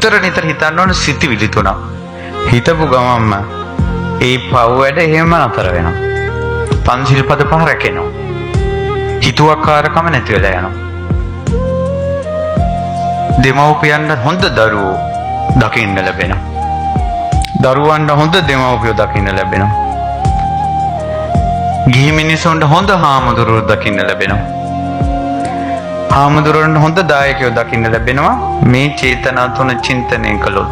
නිතර නිතර හිතන්න ඕන සිතිවිලි තුනක්. හිතපු ගමන්ම ඒ පව් වැඩ එහෙම නතර වෙනවා. පංචිල් පද පහ රැකෙනවා. හිතුවක්කාරකම නැති වෙලා යනවා. දෙමව්පියන්ට හොඳ දරුවෝ දකින්න ලැබෙනවා. දරුවන්ට හොඳ දෙමව්පියෝ දකින්න ලැබෙනවා. ගිහි මිනිසුන්ට හොඳ හාමුදුරුවෝ දකින්න ලැබෙනවා. හාමුදුරුවන්ට හොඳ දායකයෝ දකින්න ලැබෙනවා මේ චේතනා තුන චින්තනය කළොත්.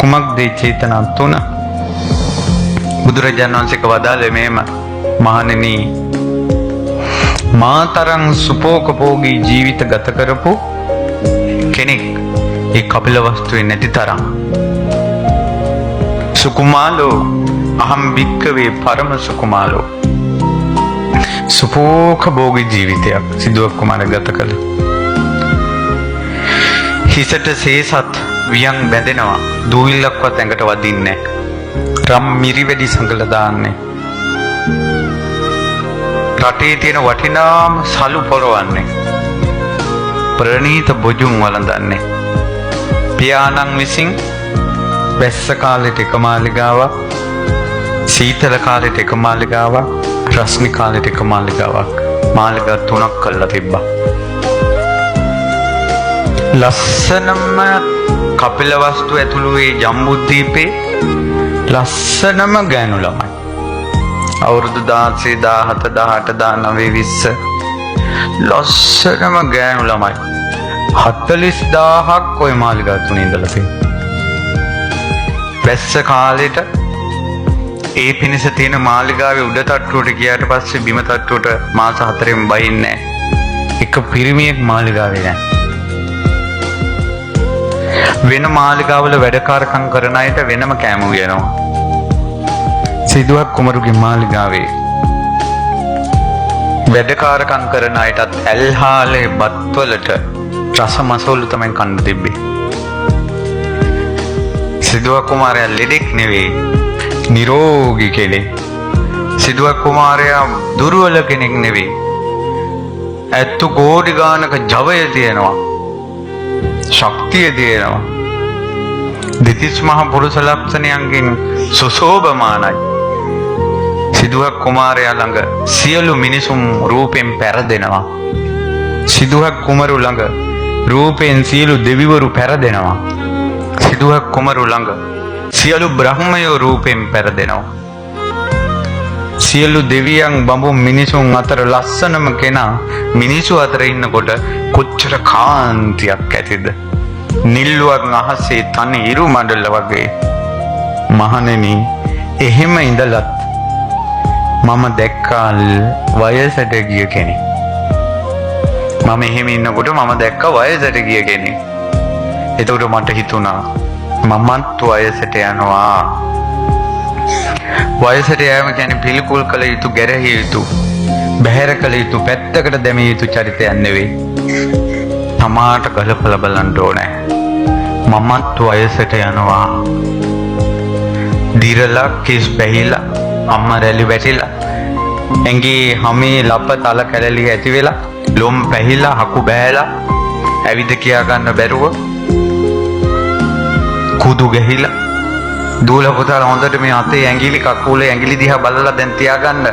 කුමක්ද මේ චේතනා තුන? බුදුරජාණන් වහන්සේක වදාළේ මෙහෙම, මහණෙනි, මා තරම් සුපෝකපෝගී ජීවිත ගත කරපු කෙනෙක් ඒ කපිලවස්තුවේ නැති තරම් සුකුමාලෝ අහම් භික්කවේ පරම සුකුමාලෝ. සුපෝකභෝගී ජීවිතයක් සිදුවක් කුමාර ගත කළ. හිසට සේසත් වියන් බැඳෙනවා, දූවිල්ලක්වත් ඇඟට වදින්නේ නැහැ. රම් මිරි වැඩි සඟල දාන්නේ. රටේ තියෙන වටිනාම සලු පොරවන්නේ. ප්‍රණීත බොජුන් වළඳන්නේ. පියාණන් විසින් වැස්ස කාලෙට එක මාලිගාවක්, සීතල කාලෙට එක මාලිගාවක්, රස්නි කාලෙට එක මාලිගාවක්, මාලිගා තුනක් කරලා තිබ්බා. ලස්සනම කපිලවස්තු ඇතුළු ඒ ජම්බුද්වීපේ ලස්සනම ගෑනු ළමයි. අවුරුදු 16, 17, 18, 19, 20 ලස්සනම ගෑනු ළමයි 40,000ක් ඔය මාලිගා තුනේ ඉඳලා තියෙනවා. වැස්ස කාලෙට ඒ පිණිස තියෙන මාලිගාවේ උඩ තට්ටුවට ගියාට පස්සේ බිම තට්ටුවට මාස 4න් බහින්නේ නැහැ. එක පිරිමියෙක් මාලිගාවේ නැහැ. වෙන මාලිගාවල වැඩකාරකම් කරන අයට වෙනම කෑම උයනවා. සිදුවක් කුමරුගේ මාලිගාවේ වැඩකාරකම් කරන අයටත් ඇල්හාලේ බත්වලට රස මසෝලු තමයි කන්න තිබ්බේ. සිදුවක් කුමාරයා ලෙඩෙක් නෙවෙයි, නිරෝගී කෙනෙක්. සිදුවක් කුමාරයා දුර්වල කෙනෙක් නෙවෙයි. ඇත්තු කෝටි ගානක ජවය තියෙනවා, ශක්තිය තියෙනවා. දෙතිස් මහ පුරුෂ ලක්ෂණයන්ගෙන් සුශෝභමානයි. සිදුහත් කුමාරයා ළඟ සියලු මිනිසුන් රූපෙන් පැරදෙනවා. සිදුහත් කුමරු ළඟ රූපෙන් සියලු දෙවිවරු පැරදෙනවා. සිදුහත් කුමරු ළඟ සියලු බ්‍රහ්මයෝ රූපෙන් පැරදෙනවා. සියලු දෙවියන් බඹුන් මිනිසුන් අතර ලස්සනම කෙනා මිනිසු අතර ඉන්නකොට කොච්චර කාන්තියක් ඇතිද? නිල්ලුවක් අහසේ තනි ඉරු මඩල වගේ. මහණෙනි, එහෙම ඉඳලත් මම දැක්කා වයසට ගිය කෙනෙක්. මම එහෙම ඉන්නකොට මම දැක්කා වයසට ගිය කෙනෙක්. එතකොට මට හිතුණා මමත් වයසට යනවා. වයසට යෑම කියන්නේ පිළිකුල් කළ යුතු, ගැරහිය යුතු, බැහැර කළ යුතු, පැත්තකට දැමිය යුතු චරිතයක් නෙවෙයි. තමාට ගලපලා බලන්න ඕනේ. මමත් වයසට යනවා. දිරලා කෙස් බැහිලා, අම්ම රැලි වැටිලා, ඇඟේ හැමේ ලප තල කැලලි ඇති වෙලා, ලොම් පැහිලා, හකු බෑලා, ඇවිද කියා ගන්න බැරුව, කුදු ගැහිලා, දූල පුතාලා හොඳට මේ අතේ ඇඟිලි කකුලේ ඇඟිලි දිහා බලලා දැන් තියාගන්න.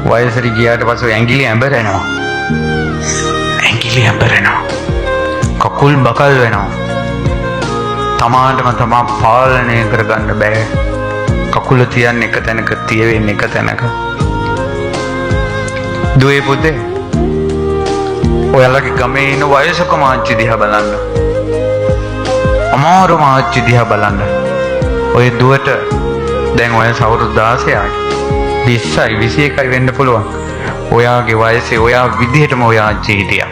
වයසට ගියාට පස්සේ ඇඟිලි ඇඹරෙනවා. ඇඟිලි ඇඹරෙනවා. කකුල් බකල් වෙනවා. තමාටම තමා පාලනය කරගන්න බෑ. කකුල තියන්න එක තැනක, තියවෙන්න එක තැනක. දුවේ පුතේ, ඔයාලගේ ගමේ ඉන්න වයසක ආච්චි දිහා බලන්න. අමාරුම ආච්චි දිහා බලන්න. ඔය දුවට දැන් ඔය අවුරුදු 16යි 20යි 21යි වෙන්න පුළුවන්. ඔයාගේ වයසේ ඔයා විදිහටම ඔය ආච්චි හිටියා.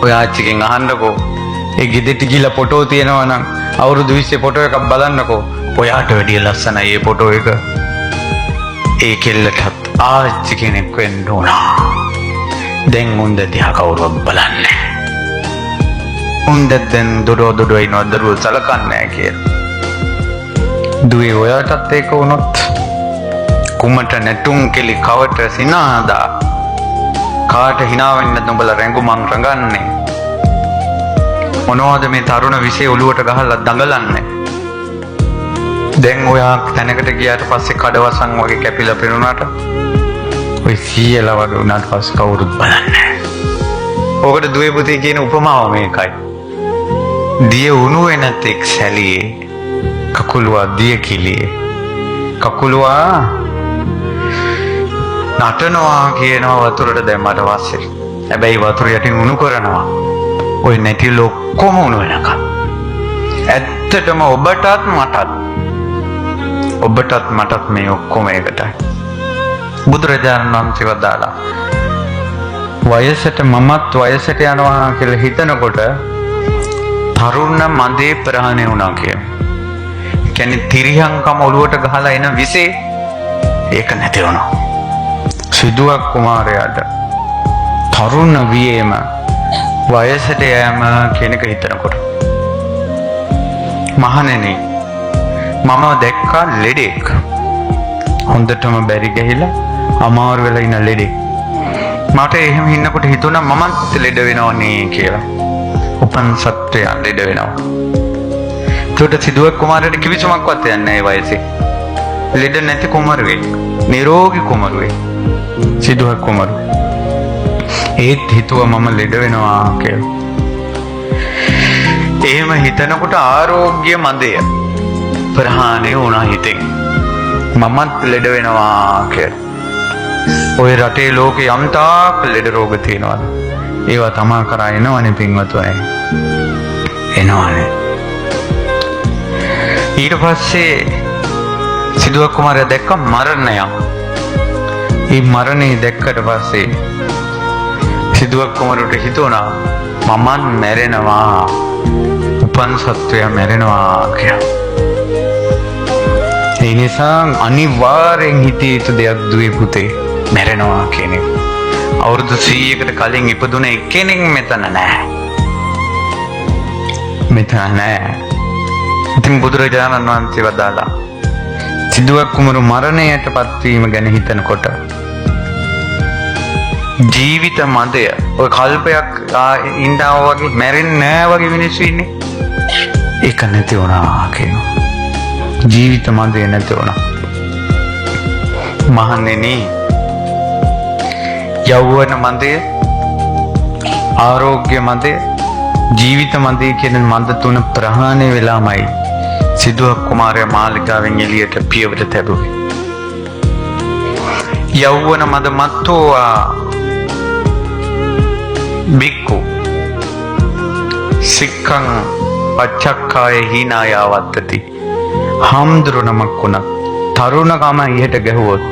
ඔය ආච්චිගෙන් අහන්නකෝ, ඒ ගෙදරට ගිහලා ෆොටෝ තියෙනවා නම් අවුරුදු 20 ෆොටෝ එකක් බලන්නකෝ. ඔයාට වැඩිය ලස්සනයි ඒ ෆොටෝ එක. ඒ කෙල්ලටත් ආච්චි කෙනෙක් වෙන්න ඕනා. දැන් උන්ද දිහා කවුරුවත් බලන්නේ නැහැ. උන්ද දැන් දොඩෝ දොඩෝ ඉනවා දරුවෝ සලකන්නේ නැහැ කියලා. දුවේ ඔයාටත් ඒක වුණොත් කුමට නැටුම් කෙලි කවට සිනාදා කාට hina වෙන්නද උඹලා රැඟුමන් රඟන්නේ? මොනවද මේ තරුණ විෂය ඔලුවට ගහලා දඟලන්නේ? දැන් ඔයා තැනකට ගියාට පස්සේ කඩවසන් වගේ කැපිලා පෙනුනාට ඔය සීයලා වගේ වුණාට පස්සේ කවුරුත් බලන්නේ නැහැ. ඔකට දුවේ පුතේ කියන උපමාව මේකයි. දිය උණු වෙන තෙක් සැලියේ කකුලුවා දිය කිලියේ කකුලුවා නටනවා කියනවා වතුරට දැම්මට පස්සේ. හැබැයි වතුර යටින් උණු කරනවා. ඔය නැතිල ඔක්කොම උණු වෙනකන්. ඇත්තටම ඔබටත් මටත් මේ ඔක්කොම එකටයි. බුදුරජාණන් වහන්සේ වදාලා වයසට මමත් වයසට යනවා කියලා හිතනකොට තරුණ මදේ ප්‍රහාණය වුණා කියන. කියන්නේ තිරියංකම ඔලුවට ගහලා එන විසේ ඒක නැති වුණා. සිදුවක් කුමාරයාට තරුණ වියේම වයසට යෑම කියන එක හිතනකොට, මහණෙනි, මම දැක්කා ලෙඩෙක්, හොඳටම බැරි ගිහිලා අමාරු වෙලා ඉන්න ලෙඩෙක්. මට එහෙම ඉන්නකොට හිතුණා මමත් ලෙඩ වෙනවනේ කියලා. උපන් සත්වයන් ලෙඩ වෙනවා. ඒකට සිදුවක් කුමාරයාට කිවිසුමක්වත් යන්නේ නැහැ ඒ වයසේ. ලෙඩ නැති කුමරුවෙක්, නිරෝගී කුමරුවෙක් සිදුවක් කුමරු. ඒත් හිතුවා මම ලෙඩ වෙනවා කියලා. එහෙම හිතනකොට ආරෝග්‍ය මදය ප්‍රහාණය වුණා හිතෙන්. මමත් ලෙඩ වෙනවා කියලා. ඔය රටේ ලෝකේ යම් තාක් ලෙඩ රෝග තියෙනවද? ඒවා තමා කරා එනවනේ පින්වතුනි. එනවනේ. ඊට පස්සේ සිදුවක් කුමාරයා දැක්ක මරණයක්. ඒ මරණය දැක්කට පස්සේ සිදුවක් කුමරුට හිතුණා මමත් මැරෙනවා, උපන් සත්වයා මැරෙනවා කියලා. ඒ නිසා අනිවාර්යෙන් හිතිය යුතු දෙයක් දුවේ පුතේ, මැරෙනවා කියන එක. අවුරුදු 100කට කලින් ඉපදුන එක්කෙනෙක් මෙතන නෑ. මෙතන නෑ. ඉතින් බුදුරජාණන් වහන්සේ වදාලා සිදුවක් කුමරු මරණයට පත්වීම ගැන හිතනකොට ජීවිත මදය, ඔය කල්පයක් ඉඳා වගේ මැරෙන්නේ නෑ වගේ මිනිස්සු ඉන්නේ. ඒක නැති වුණා කියනවා. ජීවිත මදය නැති වුණා. මහණෙනි, යෞවන මදය, ආරෝග්‍ය මදය, ජීවිත මදය කියන මද තුන ප්‍රහාණය වෙලාමයි සිදුවක් කුමාරයා මාලිගාවෙන් එළියට පියවර තැබුවේ. යෞවන මද මත්තෝ බික්කු සික්ඛං පච්චක්ඛාය හීනායාවත්තති. හාමුදුරු නමක් වුණත් තරුණකම ඉහට ගැහුවොත්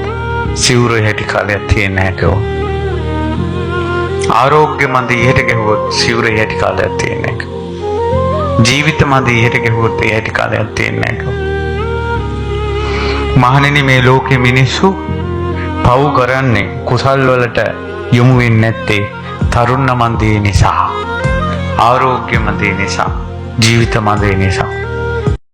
සිවුර හැටි කාලයක් තියෙන්නේ නැහැ කිව්වා. ආරෝග්‍ය මද ඉහට ගැහුවොත් සිවුර හැටි කාලයක් තියෙන්නේ නැහැ. ජීවිත මද ඉහට ගැහුවොත් ඒ හැටි කාලයක් තියෙන්නේ නැහැ. මහණෙනි, මේ ලෝකෙ මිනිස්සු පව් කරන්නේ, කුසල් වලට යොමු වෙන්නේ නැත්තේ තරුණ මන්දේ නිසා, ආරෝග්‍ය මන්දේ නිසා, ජීවිත මන්දේ නිසා.